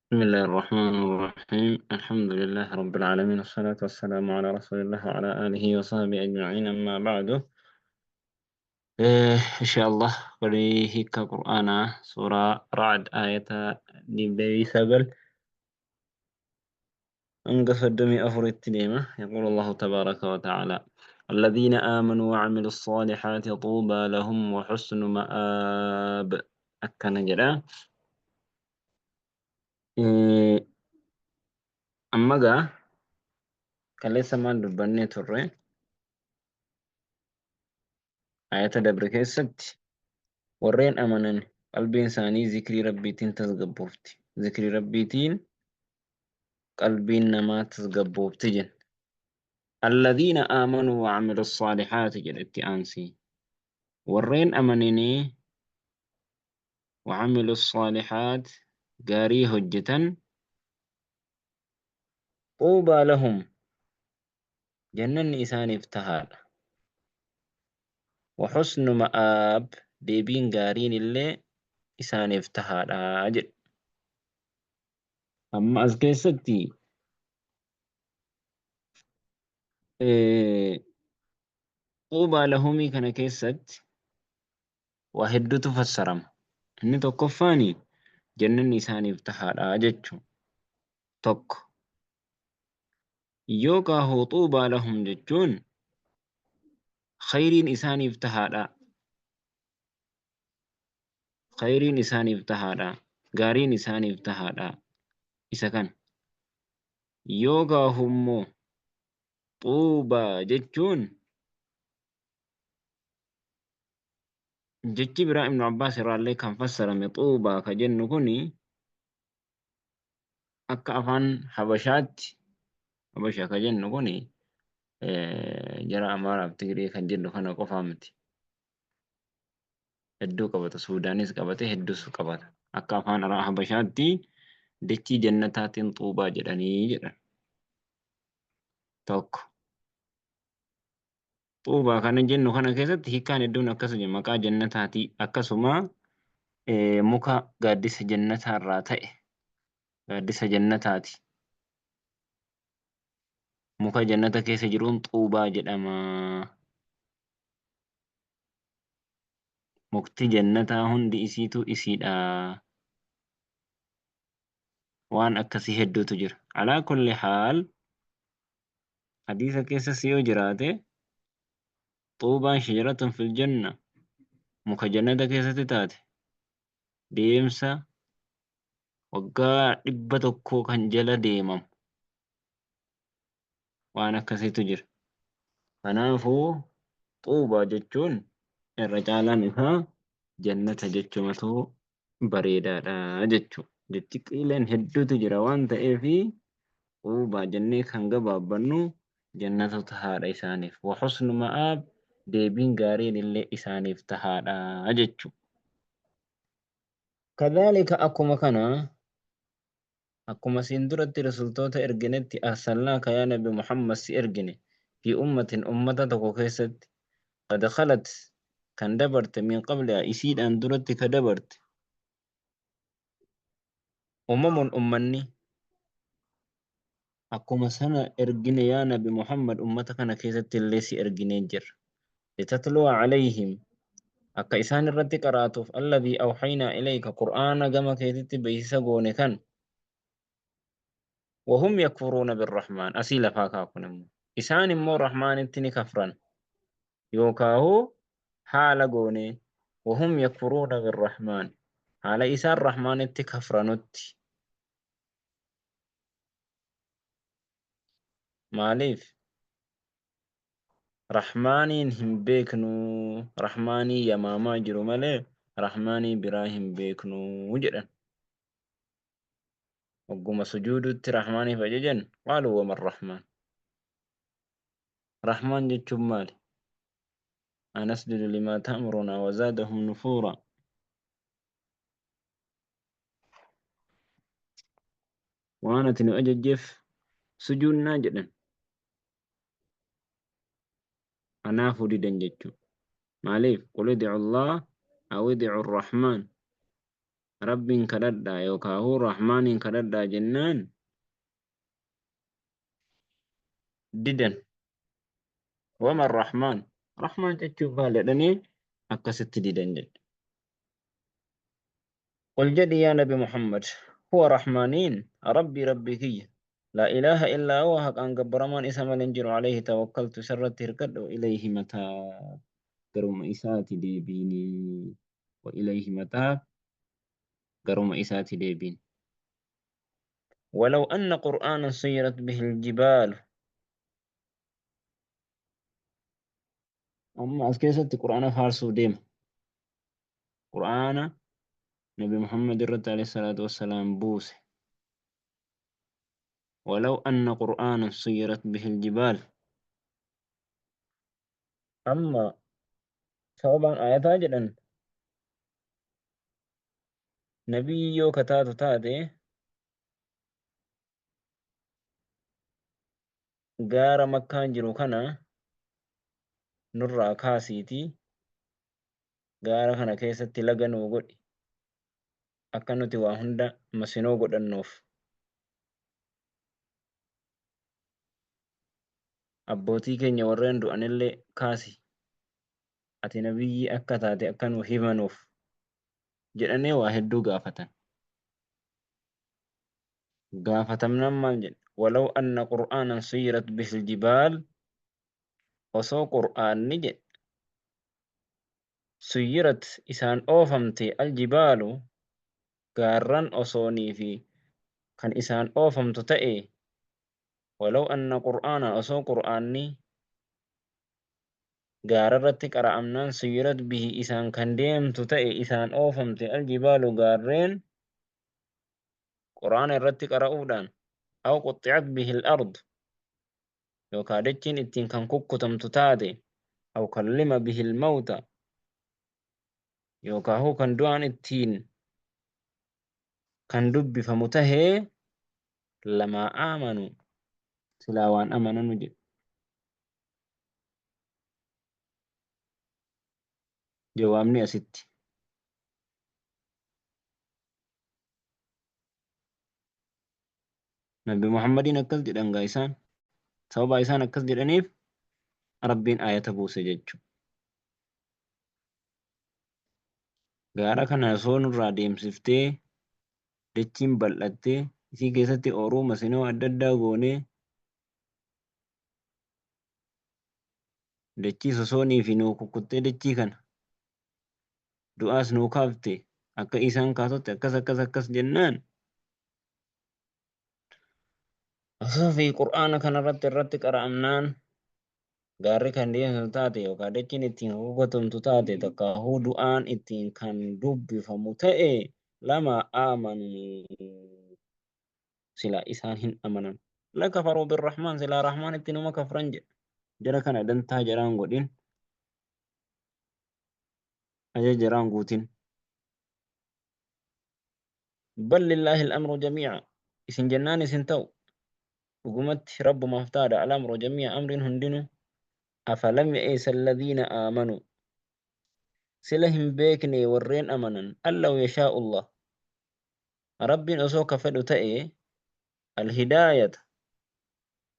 بسم الله الرحمن الرحيم. الحمد لله رب العالمين، والصلاة والسلام على رسول الله وعلى آله وصحبه أجمعين، أما بعد. إن شاء الله قريه قرآن سورة رعد آية 29 أنقف الدم أفر التليمة. يقول الله تبارك وتعالى: الذين آمنوا وعملوا الصالحات طوبى لهم وحسن مآب. أكن جرا. إيه أما جا kaleessa maal dubbannee turre? Ayata dabre keessatti warreen amanan qalbiin isaanii zikrii Rabbiitiin tasgabboofti. Zikrii Rabbiitiin qalbiin namaa tasgabboofti jenna. Alladhiina aamanuu wa amilu saalihaati jedha itti aansee. Warreen amananii wa amilu saalihaat gaarii hojjetan, xuubaa lahum, jannanni isaaniif tahaadha. Wa husnu ma'aab, deebiin gaariin illee isaaniif tahaadha jedhe. Amma as keessatti xuubaa lahumii kana keessatti waa hedduutu fassarama. Inni tokkoffaani jannanni isaaniif tahaadha jechuun tokko. Yookaa hoo xuubaa lahum jechuun khayriin isaaniif tahaadha. Khayriin isaaniif tahaadha. Gaariin isaaniif tahaadha. Isa kana. Yookaa hummoo xuubaa jechuun jechi biraa Ibnu Abbaas irraallee kan fassarame, xuubaa ka jennu kuni akka afaan Habashaatti, Habasha ka jennu kuni jara Amaaraaf Tigree kan jennu kana qofaa miti. Hedduu qabata. Suudaanis qabate, hedduus qabata. Akka afaan Habashaatti dachii jannataatiin xuubaa jedhanii jedhan. Tokko. Xuubaa kana jennu kana keessatti hiikkaan hedduun akkasuma maqaa jannataati, akkasuma muka gaaddisa jannataarraa ta'e, gaaddisa jannataati. Muka jannata keessa jiruun xuubaa jedhama. Mukti jannataa hundi isiitu isiidha. Waan akkasii hedduutu jira. Alaa kulli haal, hadiisa keessas yoo jiraate, xuubaan shajaratun fil janna, muka jannata keessatti taate, deemsa waggaa 100 kan jala deemamu, waan akkasiitu jira. Kanaafuu xuubaa jechuun irra caalaan isaa jannata jechumatu bareedaadha jechuudha. Jechi qiileen hedduutu jira waan ta'eefi xuubaa jennee kan gabaabbannu jannatu tahaadha isaaniif. Wa husnu ma'aab, deebiin gaariin illee isaaniif tahaadha jechuudha. Kadhaalika, akkuma kana, akkuma siin duratti rasultoota erginetti, arsalnaaka yaa Nabi Muhammad si ergine, fi ummatin, ummata tokko keessatti, qad khalat, kan dabarte, min qablihaa, isiidhaan duratti ka dabarte, umamun, ummanni. Akkuma sana ergine yaa Nabi Muhammad, ummata kana keessatti illee si erginee jirra. Litatluwa calayhim, akka isaan irratti qaraatuuf, alladhii awhaynaa ilayka, qur'aana gama keetitti beeksisa goone kan, wahum yakfuruuna birrahmaan, asii lafaa kaa kun immoo isaan immoo rahmaanitti ni kafran, yookaahu haala goone, wahum yakfuruuna birrahmaan, haala isaan rahmaanitti kafranutti. Maaliif rahmaaniin hin beeknu? Rahmaanii yamaamaa jiru malee rahmaanii biraa hin beeknu jedhan. Hogguma sujuudutti rahmaaniif ajajan, qaaluu wama rahmaan, rahmaan jechuun maali? Anasjudu limaa ta'murunaa wazaadahum nufuura. Waan ati nu ajajjeef sujuunnaa jedhan. Anaafuu didan jechuun maaliif? Qul idcu Allah aw idcu Rahmaan. Rabbiin kadhadhaa yookaahuu Rahmaaniin kadhadhaa jennaan didan. Wama Rahmaan Rahmaan jechuun maal jedhanii akkasitti didan jedhe. Qul jedhi yaa Nabi Muhammad, huwa Rahmaaniin Rabbii Rabbii kiyya. Laa ilaaha illaa huwa, haqaan gabbaramaan isa malee hin jiru, alayhi tawakkaltu, isarratti hirkadhe, wa ilayhi mataab, garuma isaati deebiini. Wa ilayhi mataab, garuma isaati deebiin. Walaw anna qur'aanan suyirat bihi aljibaalu. Amma as keessatti Qur'aana faarsuuf deema. Qur'aana Nabi Muhammad irratti alayhi salaatu wassalaam buuse. Walaw anna qur'aanan suyirat bihi aljibaal. Amma sababaan aayataa jedhan, nabiyyi yoo ka taatu taate gaara Makkaan jiru kana nurraa kaasiitii gaara kana keessatti laga nuu godhi, akka nuti waa hunda masinoo godhannuuf. Abbootii keenya warreen du'anillee kaasi, ati nabiyyii akka taate akka nuu himanuuf jedhanii waa hedduu gaafatan. Gaafatamnaan maal jedhe? Walaw anna qur'aanan suyirat bihil jibaal, osoo qur'aanni jedhe suyirat isaan oofamte, aljibaalu gaarran osoonii fi kan isaan oofamtu ta'e, walaw anna qur'aanan osoo qur'aanni gaararratti qara'amnaan suyirat bihi isaan kan deemtu ta'e, isaan oofamte, aljibaalu gaarreen qur'aana irratti qara'uudhaan, aw quxxi'at bihi al-ard yookaa dachiin ittiin kan kukkutamtu taate, aw kallima bihi al-mawta yookaahuu kan du'aan ittiin kan dubbifamu tahee, lamaa aamanu silaa waan amananu jedhe. Jawaabni asitti. Nabi Muhammadiin akkas jedhan gaa isaan. Sababa isaan akkas jedhaniif Rabbiin aayata buuse jechuudha. Gaara kana osoo nurraa deemsiftee, dachiin bal'attee, isii keessatti ooruu masinoo adda addaa goonee, dachii sosoonii fi nuu kukkuttee, dachii kana du'aas nuu kaafte akka isaan kaasutti, akkas akkas akkas jennaan, osoo fi qur'aana kanarratti irratti qara'amnaan gaarri kan deemsisu taate, yookaan dachiin ittiin hubatamtu taate, takkaahuu du'aan ittiin kan dubbifamu ta'e, lama aamanu silaa isaan hin amanan. Lakafaruu birrahmaan silaa rahmaan itti numa kafran jedhe. Jara kana dantaa jaraan godhin, ajaja jaraan guutin. Bal lillaahi al-amru jamii'a, isin jennaan isin ta'u, dhugumatti Rabbumaaf taadha al-amru jamii'a amriin hundinuu. Afalam ya'isa alladhiina aamanuu, sila hin beekne warreen amanan, an law yashaa'u Allah Rabbiin osoo ka fedhu ta'e, alhidaayata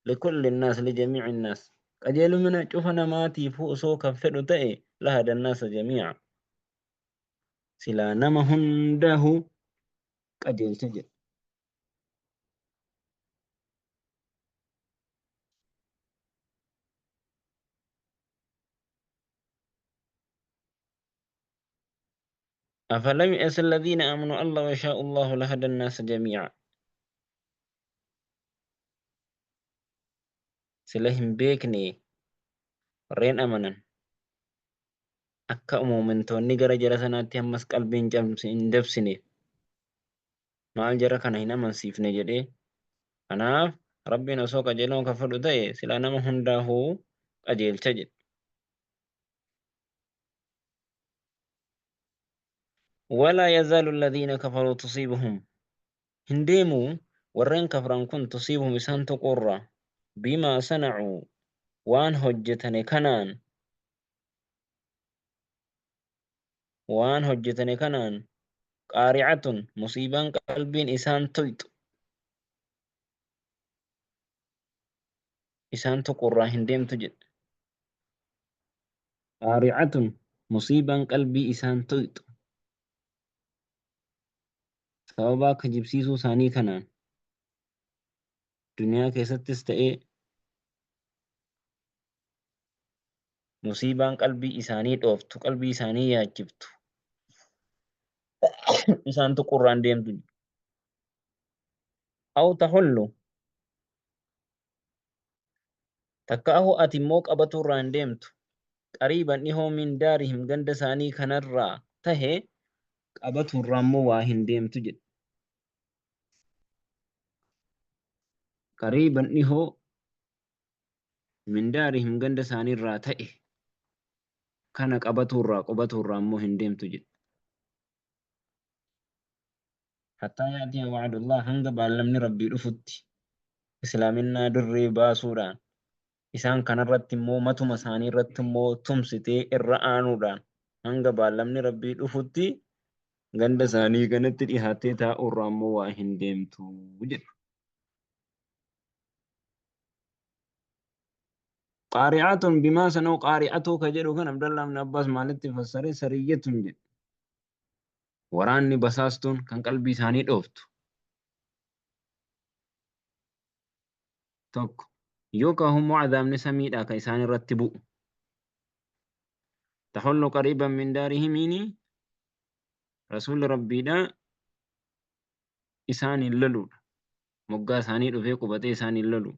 likulli nnaas lijamii'i nnaas qajeelumina cufa namaatiifuu osoo kan fedhu ta'e, lahada nnaasa jamii'a silaa nama hundahu qajeelcha jedhe. Afalam ya'isa alladhiina aamanu an law yashaa'u Allahu lahada annaasa jamii'a. Sila hin beekne warreen amanan akka muumintoonni gara jara sanaatti ammas qalbii hin hin dabsineef, maal jara kana hin amansiifne jedhee. Kanaaf Rabbiin osoo qajeeloo kan fedhu ta'e silaa nama hundaahuu qajeelcha jedhe. Walaa yazaalu alladhiina kafaruu tusiibuhum, hin deemu warreen kafran kun, tusiibuhum isaan tuquurraa, bimaa sanacuu waan hojjetane kanaan, waan hojjetane kanaan. Qaari'atun musiibaan qalbiin isaan tuyxu isaan tuqurraa hin deemtu jedhe. Qaari'atun musiibaan qalbii isaan tuyxu sababaa kijibsiisuu isaanii kanaan duniyaa keessattis ta'ee musiibaan qalbii isaanii dhooftu, qalbii isaanii yaachiftu isaan tuqurraan deemtu. Aw tahullu takkaahu ati immoo qabaturraa hin deemtu. Qariiban dhihoo min daarihim ganda isaanii kanarraa tahe qabaturraa immoo waa hin deemtu jedhe. Qariiban dhihoo min daarihim ganda isaaniirraa ta'e kana qabatuurraa qubatuurraa immoo hin deemtu jedhe. Hattaa yaatiya wa'dullah hanga baallamni Rabbii dhufutti islaaminnaa dirree baasuudhaan isaan kanarratti immoo matuma isaanii irratti immoo tumsitee irra aanuudhaan hanga baallamni Rabbii dhufutti ganda isaanii kanatti dhihaattee taa'uurraa immoo waa hin deemtu jedhe. Qaari'atun bimaa sanuu qaari'atuu ka jedhu kan Abdallah ibn Abbaas maalitti fassare sariyyatun jedhe. Waraanni basaastuun kan qalbii isaanii dhooftu. Tokko yookaan immoo azaabni samiidhaa kan isaan irratti bu'u. Tahullu qariiban min daarihimiini rasuulli rabbiidha isaaniin loluudha. Moggaa isaanii dhufee qubatee isaaniin lolu.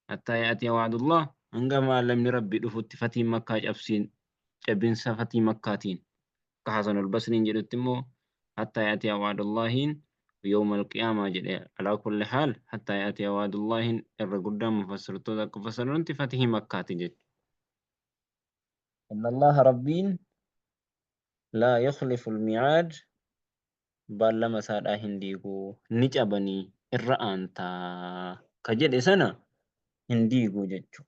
Hattaa ya'atiya wa'dullah hanga maallamni rabbi dhufutti fatiin makkaa cabsiin cabinsa fatii makkaatiin akka Hasan al-Basriin jedhutti immoo hattaa ya'atiya wa'dullahiin yawma al-qiyaamaa jedhe. Alaa kulli haal hattaa ya'atiya wa'dullahiin irra guddaan mufassirtoota akka fassaranitti fatihii makkaati jechuudha. Inna Allaha rabbiin laa yukhlifu al-mi'aad baallama isaadhaa hin diigu. Ni cabanii irra aantaa ka jedhe sana hin diigu jechu.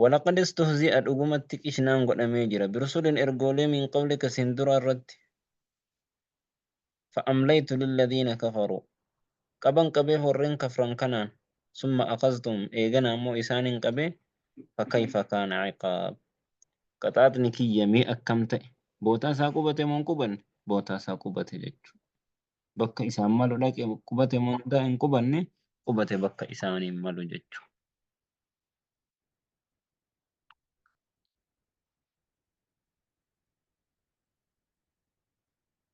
Walaqad istuhzi'a dhugumatti qishnaan godhamee jira birusulin ergoolee min qablika sin duraa irratti fa'amlaytu lilladhiina kafaruu qaban qabeef warreen kafran kanaan summa akhaztuhum eegana ammoo isaanin qabe fakayfa kaana ciqaab qaxaaxni kiyya mee akkam ta'e bootaa isaa qubate moo hin qubanne bootaa isaa qubate jechuudha. Bakka isaan malu dhaqe qubate moo hin qubanne qubate bakka isaaniin malu jechuudha.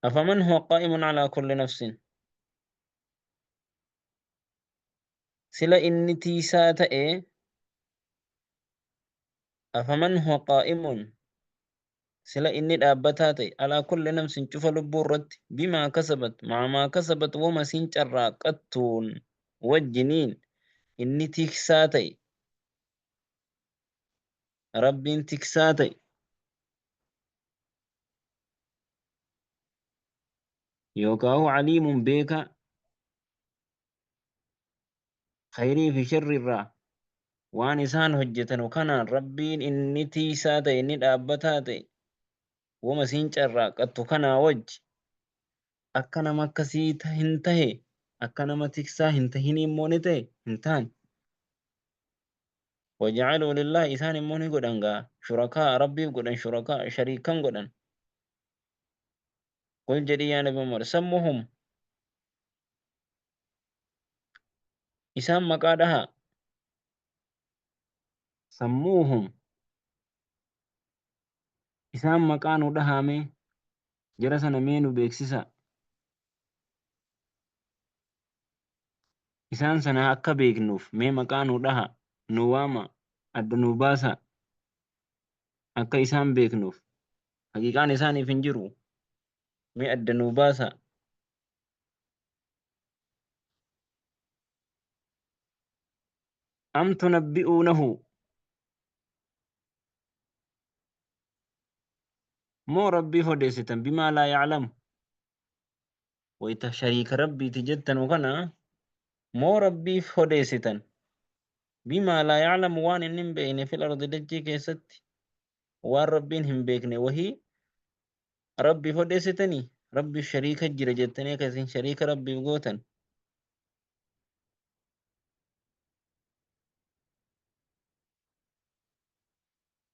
Afaman huwa qaa'imun alaa kulli nafsin sila inni tiisaa ta'e afaman huwa qaa'imun sila inni dhaabbataa ta'e alaa kulli nafsin cufa lubbuu irratti bimaa kasabat ma'a maa kasabat wama siin carraaqattuun wajjiniin inni tiksaa ta'e rabbiin tiksaa ta'e yookaahu aliimun beekaa khayrii fi sharri irraa waan isaan hojjetanu kanaan rabbiin inni tiisaa ta'e inni dhaabbataa ta'e wama siin carraaqattu kanaa wajji akka nama akkasii hin tahe akka nama tiksaa hin tahinii immoo ni ta'e hin taane. Waja'aluu lillaahi isaan immoo ni godhan gaa shurakaa rabbiif godhan shurakaa shariikan godhan. Qul jedhi yaa nabi Muhammad sammuhum isaan maqaa dhahaa sammuuhum isaan maqaa nu dhahaa mee jara sana mee nu beeksisaa isaan sana akka beeknuuf mee maqaa nu dhahaa nu waama adda nu baasaa akka isaan beeknuuf haqiiqaan isaaniif hin jiru mee adda nu baasaa am tunabbi'uunahu moo rabbiif odeessitan bimaa laa ya'lamu wayta shariika rabbiiti jettanu kana moo rabbiif odeessitan bimaa laa ya'lamu waan inni hin beekne fil ardi dachii keessatti waan rabbiin hin beekne wahii rabbiif odeessitanii. Rabbiif shariika jira jettanii akka isin shariika Rabbiif gootan.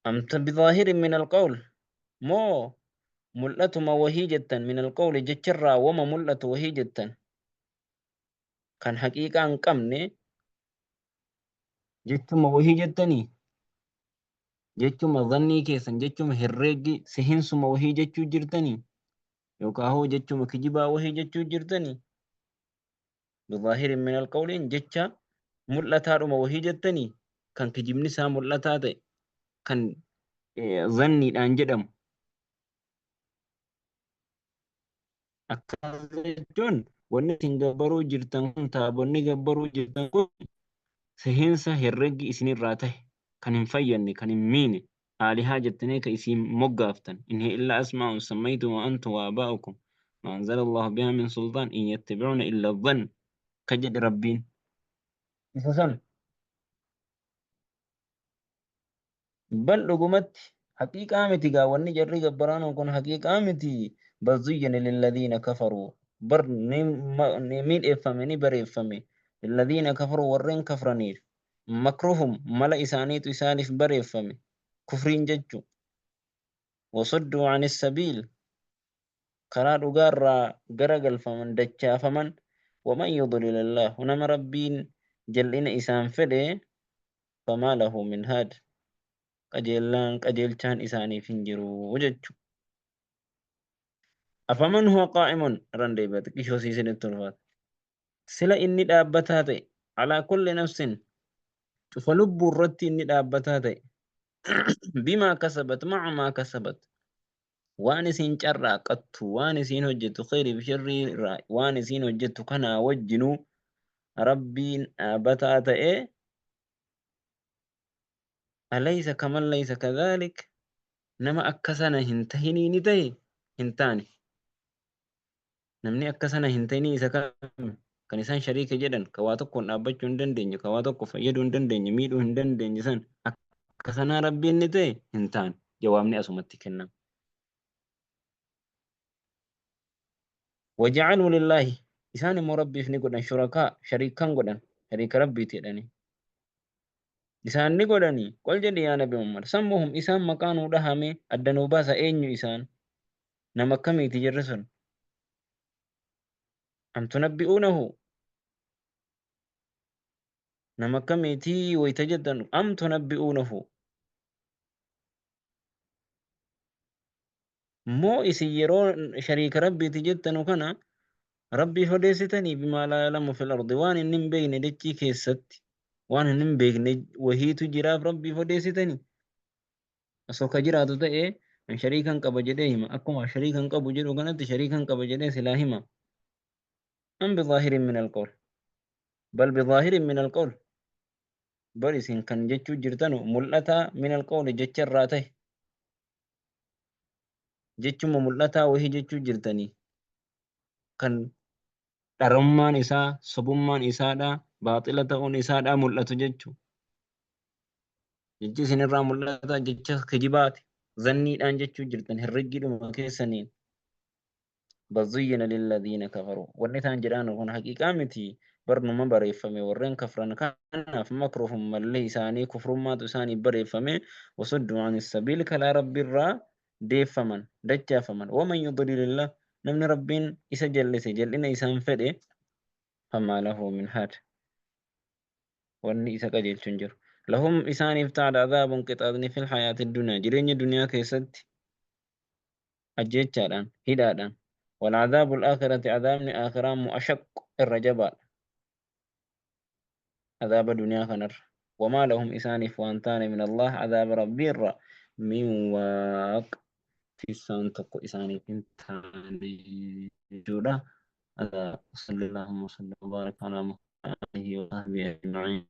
Amta bidaahirin min alqawl moo mul'atuma wahii jettan min alqawli jecharraa wama mul'atu wahii jettan kan haqiiqaa hin qabne jechuma wahii jettanii jechuma zannii keessan jechuma herreeggi sehinsuma wahii jechuu jirtanii yookaan hoo jechuma kijibaa wahii jechuu jirtanii bidaahirin min alqawliin jecha mul'ataadhuma wahii jettanii kan kijibni isaa mul'ataa ta'e kan zanniidhaan jedhamu. Akkas jechuun wanni isin gabbaruu jirtan kun taabonni gabbaruu jirtan kun seensa herreggi isinirraa tahe kan hin fayyanne kan hin miine aalihaa jettanii ka isiin moggaaftan in hiya illaa asmaa'un sammaytumuhaa antum wa abaa'ukum ma anzala Allahu bihaa min sultaan in yattabi'uuna illa dhann ka jedhe Rabbiin isa san. Bal dhugumatti haqiiqaa miti gaa wanni jarri gabbaraanu kun haqiiqaa miti bal zuyyina lilladhiina kafaruu bar ni miidheeffame ni bareeffame lilladhiina kafaruu warreen kafraniif makruhum mala isaaniitu isaaniif bareeffame kufriin jechu wasudduu anis sabiil karaa dhugaarraa gara galfaman dachaafaman waman yudlilillaahu nama Rabbiin jal'ina isaan fedhe famaa lahu min haad qajeellaan qajeelchaan isaaniif hin jiru jechu. Afaman huwa qaa'imun irraan deebi'a xiqqishoo siisinitti ulfaata. Sila inni dhaabbataa ta'e alaa kulli nafsin cufa lubbuu irratti inni dhaabbataa ta'e bimaa kasabat ma'a maa kasabat waan isiin carraaqattu waan isiin hojjettu kheyrii fi sharrii irraa waan isiin hojjettu kanaa wajjinuu Rabbiin dhaabataa ta'e alaysa kaman laysa kadhalik nama akka sana hin tahinii ni tahe hin taane namni akka sana hin tahinii isa kam kan isaan shariika jedhan ka waa tokkoon dhaabbachuu hin dandeenye ka waa tokko fayyaduu hin dandeenye miidhuu hin dandeenye san akka sanaa Rabbiin ni ta'e hin taane jawaabni asumatti kennama. Waja'aluu lillaahi isaan immoo Rabbiif ni godhan shurakaa shariikan godhan shariika Rabbiiti jedhanii. Isaan ni godhanii qol jedhi yaa Nabi Muhammad sammuhum isaan maqaa nuu dhahame adda nuu baasa eenyu isaan nama akkamiiti jarri sun am tunabbi'uunahu nama akkamiiti wayta jettan am tunabbi'uunahu Moo isin yeroo shariika Rabbiiti jettanu kana Rabbiif odeessitanii bimaa laa ya'lamu fil ardi waan inni hin beekne dachii keessatti waan inni hin beekne wahiitu jiraaf Rabbiif odeessitanii osoo ka jiraatu ta'e an shariikan qaba jedhee hima akkuma shariikan qabu jedhu kanatti shariikan qaba jedhee silaa hima am bidaahirin min alqawl bal bidaahirin min alqawl bar isin kan jechuu jirtanu mul'ataa min alqawli jecha irraa ta'e jechuma mul'ataa wahii jechuu jirtanii kan dharummaan isaa sobummaan isaadha baaxila ta'uun isaadha mul'atu jechu jechi isinirraa mul'ata jecha kijibaati zanniidhaan jechuu jirtan herreggiidhuma keessaniin Bal zuyyina lilladhiina kafaruu wanni isaan jedhaan kun haqiiqaa miti bar numa bareeffame warreen kafran kanaaf makruhum malli isaanii kufrummaatu isaaniif bareeffame wasudduu ani sabiil kalaa Rabbiirraa deeffaman dachaafaman waman yudlilillah namni Rabbiin isa jallise jal'ina isaan fedhe famaa lahu min haad wanni isa qajeelchu hin jiru lahum isaaniif ta'adha adhaabun qixaaxni fil hayaati duniyaa jireenya duniyaa keessatti ajjeechaadhaan, hidhaadhaan. Wal adhaabul aakhirati adhaabni aakhiraa immoo ashaqqu irra jabaadha adhaaba duniyaa kanarra. Wamaa lahum isaaniif waan taane min Allah adhaaba Rabbii irraa min waaq tissaan tokko isaaniif hin taane jechuudha. Sallallahu wa sallam wa baraka ala Muhammad wa alihi wa sahbihi ajma'in.